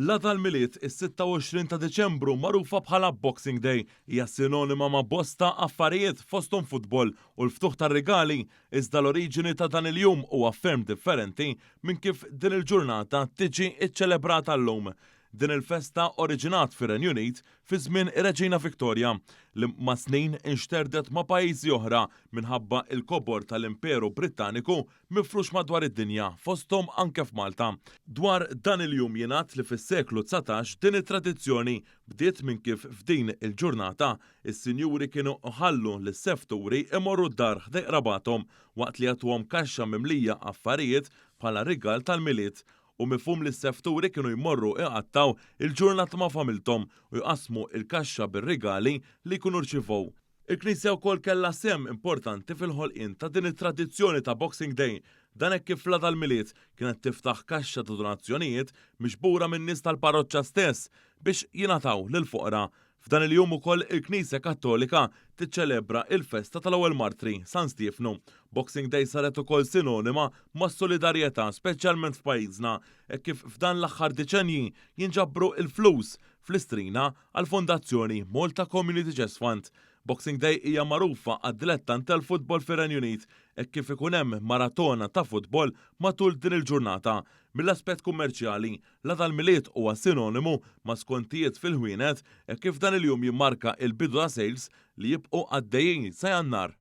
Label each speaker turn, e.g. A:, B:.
A: L-għada l-Milied, is-26 ta' Diċembru magħrufa bħala Boxing Day, hija sinonima ma' bosta affarijiet fosthom futbol u l-ftuħ tar-rigali, iżda l-oriġini ta' dan il-jum huwa ferm differenti minn kif din il-ġurnata tiġi ċċelebrata llum. Din il-festa oriġinat fir-Renju Unit fi żmien ir-Reġina Victoria, li mas-snin inxterdet ma' pajjiżi oħra minħabba l-kobor tal-Imperu Brittaniku mifrux madwar id-dinja, fosthom anke f'Malta. Dwar dan il-jum jingħad li fis-seklu 19 din it-tradizzjoni bdiet minn kif f'din il-ġurnata s-sinjuri kienu iħallu lis-sefturi imorru d-dar ħdejn qrabathom waqt li jagħtuhom kaxxa mimlija affarijiet bħala rigal tal-Milied u mifhum li s-sefturi kienu jmorru iqattgħu il-ġurnata ma' familthom u jqassmu il-kaxxa bir-rigali li jkunu rċivew. Il-Knisja wkoll kellha sehem importanti fil-ħolqien ta' din it-tradizzjoni ta' Boxing Day. Dan hekk kif fl-għada l-Milied kienet tiftaħ kaxxa ta' donazzjonijiet miġbura min-nies tal-parroċċa stess biex jingħataw lill-foqra. F'dan il-jum ukoll il-Knisja Kattolika tiċċelebra il-festa tal-ewwel martri, San Stiefnu. Boxing Day saret ukoll sinonima mas-solidarjetà speċjalment f'pajjiżna hekk kif f'dan l-aħħar diċenji jinġabru il-flus fl-Istrina għall-Fondazzjoni Malta Community Chest Fund. Boxing Day hija magħrufa għad-dilettanti tal-futbol fir-Renju Unit hekk kif ikun hemm maratona ta' futbol matul din il-ġurnata. Mill-aspett kummerċjali, l-għada l-Milied huwa sinonimu ma' skontijiet fil-ħwienet hekk kif dan il-jum jimmarka il-bidu ta' sales li jibqgħu għaddejjin sa Jannar.